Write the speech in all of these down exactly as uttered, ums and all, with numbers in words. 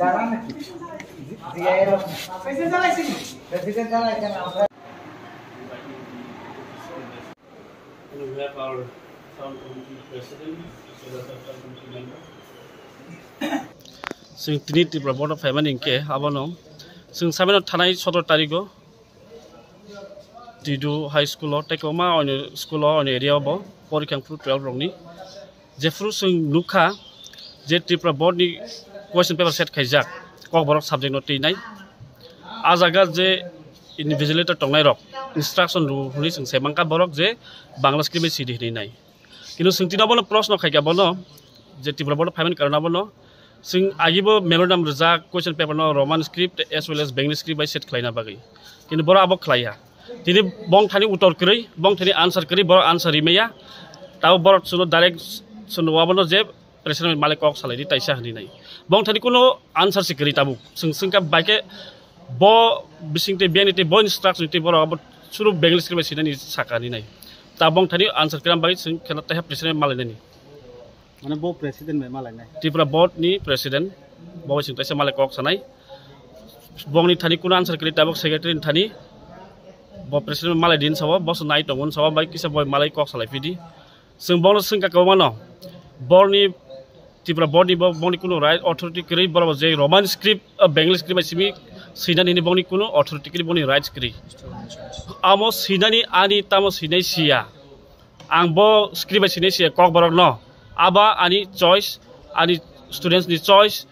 And we have our town committee president, as well as our town committee member. Chwng tini Tripura Board o phaimani hinkhe abono chwng samino thanai sotoro tarigo Tidu High School o tei kwbangma onyo school o, onyo area o bo porikha wngphuru twelve rokni. Jephuru chwng nukha je Tripura Board ni question paper set khaijak, Kokborok subject no twi nai. A jaga je invigilator tongnai rok instruction rw hwnwi chwng sai mankha borok je Bangla script bai sidi hwnwi nai. Kintu chwng tini abono proshno khaikha bono je Tripura Board o phaimani karon abono chwng agibo memorandum rijak question paper no Roman script as well as Bengali script bai set khlaina bagwi. Kintu borok abo khlaiya. Tini bong thani uttor kwrwi, bong thani answer kwrwi, borok answer rimaya. Tabo borok chwngno direct chwngno abono je president malik kok salai di taisa hwnwi nai. Bong thani kuno answer se kwrwi tabuk. Chwng chwngkha bai khe bo bising tei biyani tei bo instruction tei borok abo suru Bengali script bai sinani saka hwnwi nai. Ta bong thani answer kwrwi bagwi chwng kheno taiha president malai nani. Mane bo president bai malai nai. Tripura Board ni president bo bai chwng taisa malik kok sanai. Bongni thani kuno answer kwrwi tabuk secretary ni thani bo president malai din sabo bo se nai tongo sabo bai kisa boi malai kok salai phidi. Chwng bono chwngkha kwbangmano, borni Tripura Board ni bo bongni kuno right authority kwrwi, borok je Roman script, uh, Bengali script bai simi swinani hwnwi bongni kuno authority kwrwi, bongni rights kwrwi. Amo swinani ani tamo swinai siya. Ang bo script bai swinai siya Kokborok no. Aba ani choice, ani students ni choice,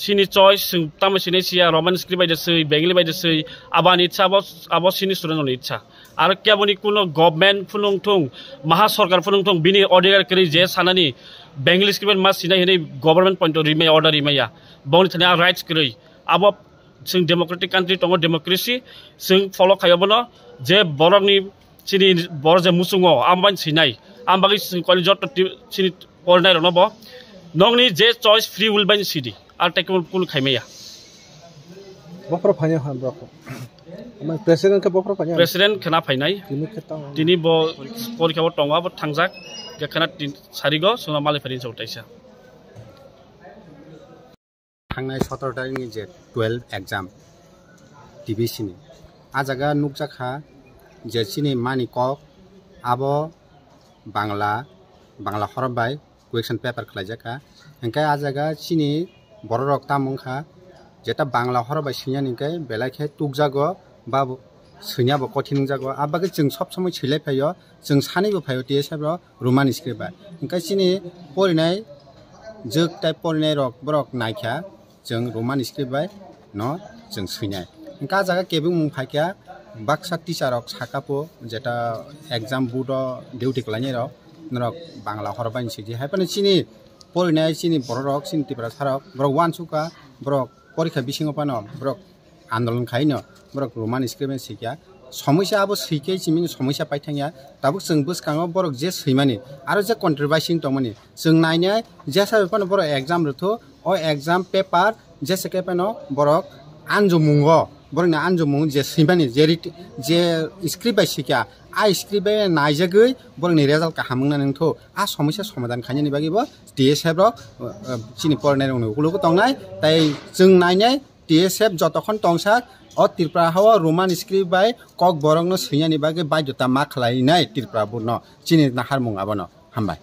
sini choice, chwng tamo sinai siya, Roman script bai de swi, Bengali bai de swi, abo ani ichha, abo, abo sini student ni ichha. Aro keboni kuno government phunung thung, maha sorkar phunung thung, bini order kwrwi je sanani Bengali script bai ma sinai hinwi government point rimaya, order rimaya. Bongni thani a rights kwrwi. Abo chwng democratic country tongo, democracy, chwng follow khai obono je borokni chini bor je muchungo, am bai sinai, am bagwi chwng koni jotto ti-, chini porinai rokno bo nokni je choice free will bai sidi, ar tei kunu kunu khaimaya. Bophoro phainai ha borok. Ama president khe bophoro phainai. President khena phainai. Tini khe tong. Tini bo porikha bo tongo, abo thangjak, je khena tin sarigo, suna mali phaini chok taisa. Thangnai sotoro tarikni je twelve exam T B C ni, a jaga nukjakha je chini mani kok abo Bangla, Bangla horop bai question paper khlaijakha. Hinkhe a jaga chini bororok tamo wngkha jeta Bangla horop bai swinani hinkhe belai khe tukjago ba bo swinabo kothin wngjago. A bagwi chwng sob somoi swilai phaio, chwng sanaibo phaio T S F rok. Roman script bai. Hingke chini porinai jwk tai porinai rok borok naikha chwng Roman script bai no chwng swinai. Hingke ah jaga kebengmung phaikha baksa teacher rok sakapo jeta exam board o duty khlainai rok norok Bangla hor bai sidi. Hai phano chini porinai chini borok rok chini Tiprasa rok borok uansukha borok porikha bisingo phano borok andolon khaino borok Roman script bai swikha. Somoisa abo swikhe simi somoisa paithangya. Tabuk chwng bwskango borok je swimani aro je controversy tongmani chwng nainai jesa bai phano borok exam rwthu o exam paper jesa khe phano borok anjumungo borokni anjumung je swimani je rit-, je script bai swikha a script bai naijagwi borokni result kaham wngna nangthu a somoisa somadhan khainani bagwi bo T S F rok, uh, uh, chini porinai rokni ukologo tongnai tai chwng nainai T S F jotokhon tongsak o Tripura hao Roman script bai kok borokno swinani bagwi baidhota ma khlainai Tripura board no chini naharmung abono. Hambai.